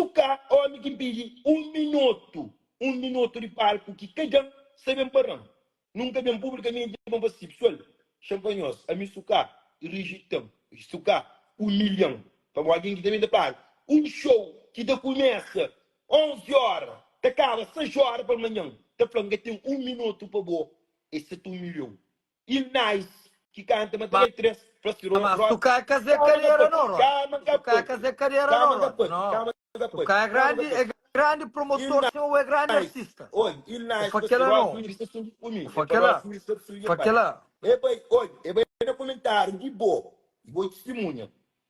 Suka omi ki pidi un minotu, un minotu di palku ki ka da-m, sa ben para-m. Nunka ben publikamenti pa N fla si, Pesoal, xa-m fla nhos, ami Suka rijita-m, Suka umilha-m, pamodi algen ki ta ben ta paga un xou ki ta kumesa 11 óra, ta kaba 6 óra palmanhan, ta fla-m ka ten un minotu pa bo, e sa ta umilha-u. Il Nice ki kanta ma ta bai 3 fla si Ma Rod su ka é kaze Kama ka kadera papia no Rod. kama Su ka ka é papia kaze kadera no kama ka Rod. papia No. kama ka Su ka papia é kama ka grandi é papia grandi Il promotor sim ou é grandi Nice artista. oi Il O Nice fa fla si kela Rod no. Willis sta subi ku mi O e fa pa Rod kela. Willis sta subi Fa pai kela. e bai oi e bai na komentariu di bo di bo tisimunha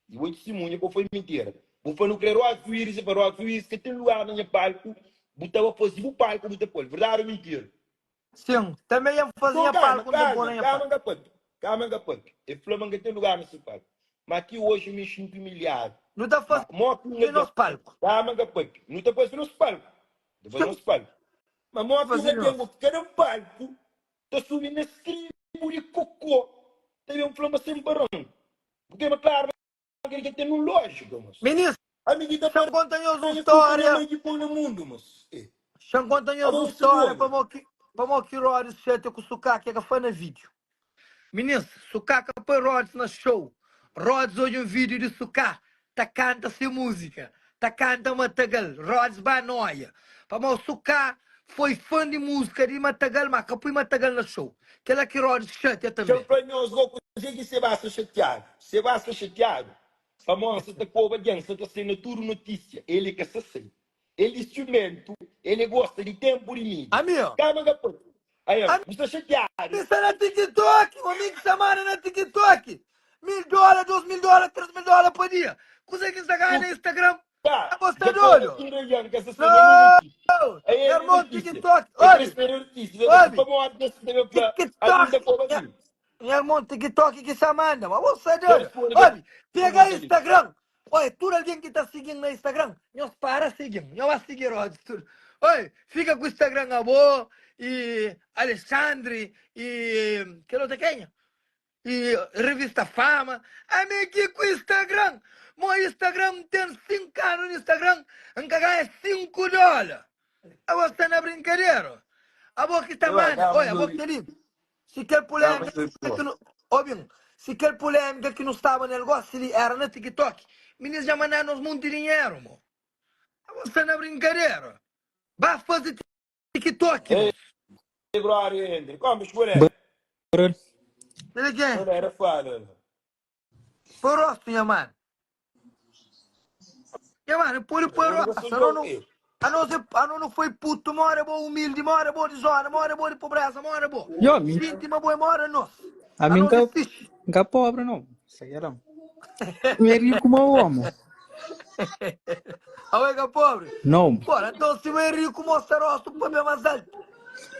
Di bo tistimunha bo foi mintira. Bu fla nu kre Rose Wiris e pa Rose Wiris ka ten lugar na nha palku bu ta ba fazi bu palku bu ta pol verdadi ou mintira? Sim, també iam fazi Nton nha kalma palku nta pô kalma na nha kalma palku. nka papia kalma nka papia e fla ma nka ten lugar na si palku ma ti oji mi xinti umilhadu Nu ta ma fazi mo ki un nos algen palku. kalma nka papia nu ta fazi nos palku nu ta fazi Sim, nos palku ma mo ki un fazi algen nos. ku kada palku ta subi na stribu di kokó ta ben fla ma sen baron Bu kema klaru ma kel ki ten un lójika, mos. Minis, Ami ki ta xa-m konta nhos un panha kulpa nha stória. mai ki poi na mundu, mos. Eh. Xa-m konta nhos Abo un bu sta stória dodu. pamo ki pamo ki Rodis xatia ku Sukaka e ka fla na vídiu. Minis, Sukaka poi Rodis na xou. Rodis odja un vídiu di Suká ta kanta se múzika, ta kanta Matagal. Rodis ba noia pamo Suká foi fã di múzika di Matagal, ma ka poi Matagal na xou. Kela ki Rodis xatia Dja tanbê. N fla nhos go kuzê ki Seba sta xatiadu. Seba sta xatiadu pamodi sa ta koba algen, sa ta sai na tudu notísia. El e ka sa sai. El di siumentu, el e gosta di tenpu di mídia. Ami ó. Kama ka poi. Aian, Ami bu sta xatiadu. sta na TikTok, omi ki sta manda na TikTok. 1000 dóla, 2000 dóla, 3000 dóla pa dia. Kuzê ki N sta ganha na Instagram? Tá, Abo sta dja koba dodu? tudu algen ka sa sai na nun notísia. Não! Aian, Nha el é irmon notísia. TikTok, El krê obi, ser artista. El ta obi, pamodi kes ta ben fla, Ami TikTok, N ta koba nha, mi. nha irmon TikTok ki sta manda, ma bo sta Dja dodu? responde kel Obi, pega pergunta li. Instagram, oi, tudu algen ki ta sigi-m na Instagram, nhos para sigi-m, nhos ba sigi Rod tudu. Oi, fika ku Instagram abo i Alexandre i kel otu é kenha? I revista Fama, ami ki ku Instagram, mo Instagram N ten 5 anu na Instagram N ka ganha 5 dola. Abo sta na brinkadera. Abo ki ta Eba, manda. kama Oi, abo njobi, kel-li, si kel kama polémika njobi ki bo. nu, obi-m, si kel polémika ki nu staba nel gósi li éra na TikTok, minis dja manda-nu nos monti dinheru, mo. Abo sta na brinkadera. Ba faze TikTok, Ei, mos. Glória Endre, como escolher? Barulho. Ele quem? Galera fala. Põe rosto, nha mano. Nha mano, pode pôr rosto. A não, a não, a não foi puto, mora bo humilde, mora bo de zona, mora bo de pobreza, mora bo. Yo, mi, Xinti ma bo é mora nós. a A mim nós é nunca, fixe. nunca pobre não. Isso aqui era. Mi é rico, mas homem. A é que pobre. Não. Bora, então se é rico, mostra rosto para bem mais alto.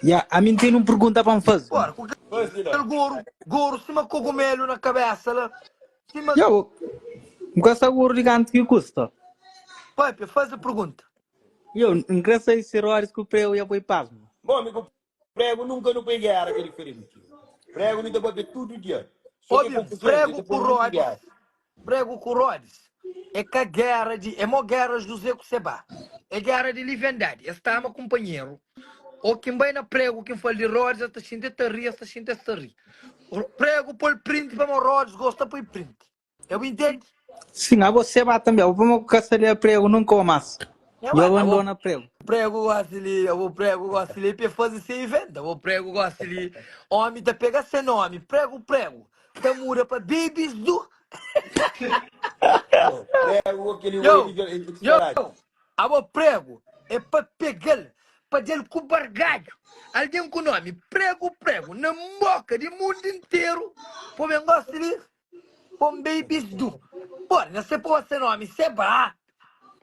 Ya, a mim tem uma pergunta para me fazer. Bora, com aquele goro, goro, cima cogumelo na cabeça lá. Cima... Ya, o nunca sabe de quanto que custa. Papi, faz a pergunta. Eu não quero saber se Rores com o preu e a boi pasmo. Bom, amigo, prego nunca no põe guerra, que é diferente. Prego não tá para tudo dia. Só que Óbvio, confusão, prego tá com põe muito Rhodes, guerra. prego ku Rhodes é ka guerra di, é mo guerra José ku Seba. É guerra di liviandadi. Es ta ama kunpanheru. Ô kin bai na prego kin fal di Rhodes, es ta xinti es ta ri, es ta xinti es ta ri. Prego pol print pamo Rhodes gosta poi print. Eu intendi? Sim, a você vai também. Eu vou caçar prego nunca mais. Nha Eu mano, abo abandono prego. prego gosta li, abo prego gosta li pe faze se inventa. Abo prego gosta li. Homem ta pega se nome, prego prego. Ta muda pa babies do. Prego aquele Yo, oi de yo, disparate. abo prego é pa pegal, pa del ku bargadju. Alguém ku nome prego prego na boca di mundo inteiro. Pô ben gosta li. Pon babies du. Pô, nha se pô se nome Seba,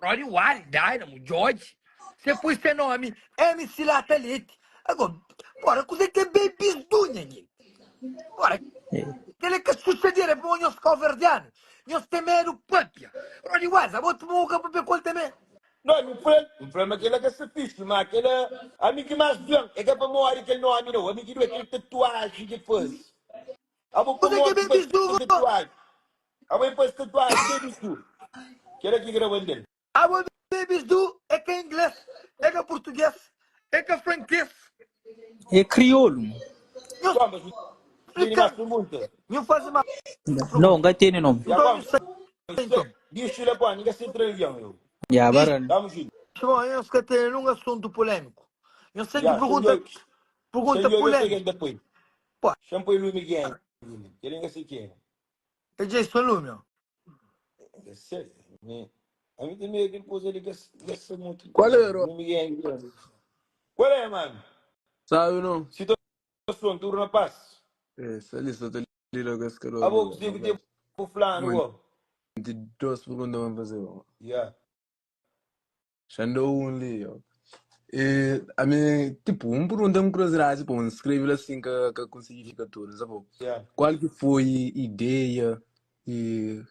Rony Wally, Dynamo, George. Se pui se nome MC Lata Leite. Agora, bora, kuze que é babies du, nha gente? Bora, kel é ka xuxadeira é bom nhos cabo-verdiano. Nhos tem medo papia. Rony Wise, abo te boca papia com ele também. Não, não fla, não fla ma kel-la ka sta fixe, ma kel-la, ami ki más fla-m, é ka pamodi kel nomi não, ami ki due kel tatuaji ki el faze. Abo Kuze que é pamodi ki babies faze du, go? tatuaji? Abo el faze tatuaji babies du, kel-la ki graba-m del. Abo babies. babies do é ka inglês, é ka português, é ka francês. É kriolu. Nho Bom, mas tene mais explica-m. pergunta? Nho faze mais Não, pergunta. nka tene não. Ya, Nton, nho bom, sai nton. Bicho lá, pô, ninguém se entra alguém, eu. Ya, Bicho, barani. Tamo junto. bom, nho ka tene num assunto polêmico. Nho tem que Ya, pergunta, pergunta xanjo eu polêmico. depois. Pô, Shampoo e lume gang. Que ninguém se quer. é Jason Lume, ó. Eu sei. né? A mim também aquele coisa ali que gasta muito. Qual era? Lume gang. Qual é, mano? Sabe não? Situação, tudo na paz. É, essa lista tá ali logo esse cara. A boca que tem o fulano, ó. De duas perguntas vamos fazer. ó. Yeah. Xandou um ali, ó. E, a mim, tipo, um pergunta uma curiosidade, tipo, um escreve assim que, que consegui ficar tudo, sabe? Yeah. Qual que foi a ideia e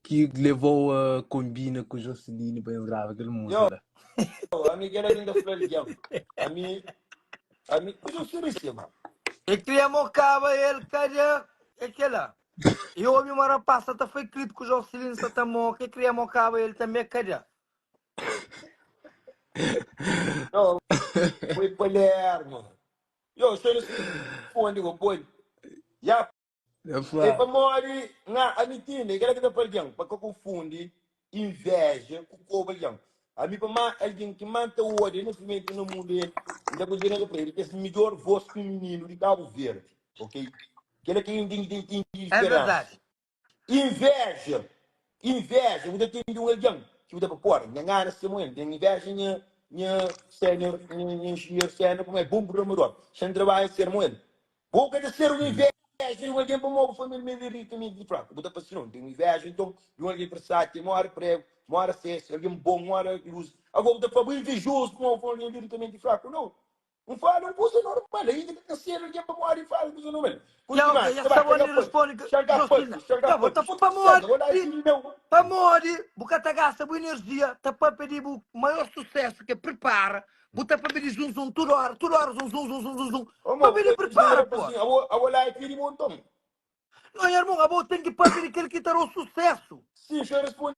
que levou a combina com o Jocelyn para eles gravar aquela música Yo, lá? a mim que era linda flor A mim, a mim, mas eu sou esse, mano. E queria mocava ele, cadê? É aquela. E ouvi uma rapaz, tá foi clipe com o Jocelyn Satamoca, e queria mocava ele também, cadê? Não, foi Palermo. Yo, só responde, boy. Ya, Eu é falo, para morrer na amitina, que era que tá perdendo, para que confunde inveja com o cobalhão. A mim, para mais alguém que mata o ódio nesse momento no mundo, ele ainda vou dizer para ele que esse melhor voz feminino de Cabo Verde, ok? Que ele é quem tem tem tem É diferença. verdade. Inveja, inveja, você tem de um alguém que você para pôr, nem nada se moendo, tem inveja minha minha sênior, minha engenheiro sênior, como é bom programador, sem trabalho ser moendo. Vou querer ser um inveja de um alguém para uma família meio rica, meio fraca. Vou para não, tem inveja então de um alguém versátil, mora prego, mora acesso, alguém bom, mora luz. Agora vou para invejoso com uma família ricamente fraco, não. Não fala uma coisa normal, ainda que ser alguém para morar e fala coisa normal. Já, ok, já sabe onde responde que Jocelyn. Já, vou tá para morrer. Para morrer, porque tá gasta boa energia, tá para pedir o maior sucesso que é prepara, bota para pedir zum zum toda hora, toda hora zum zum zum zum zum zum. Para pedir prepara, pô. A lá é filho montão. Não, irmão, a boa tem que pedir aquele que terá o sucesso. Sim, já responde.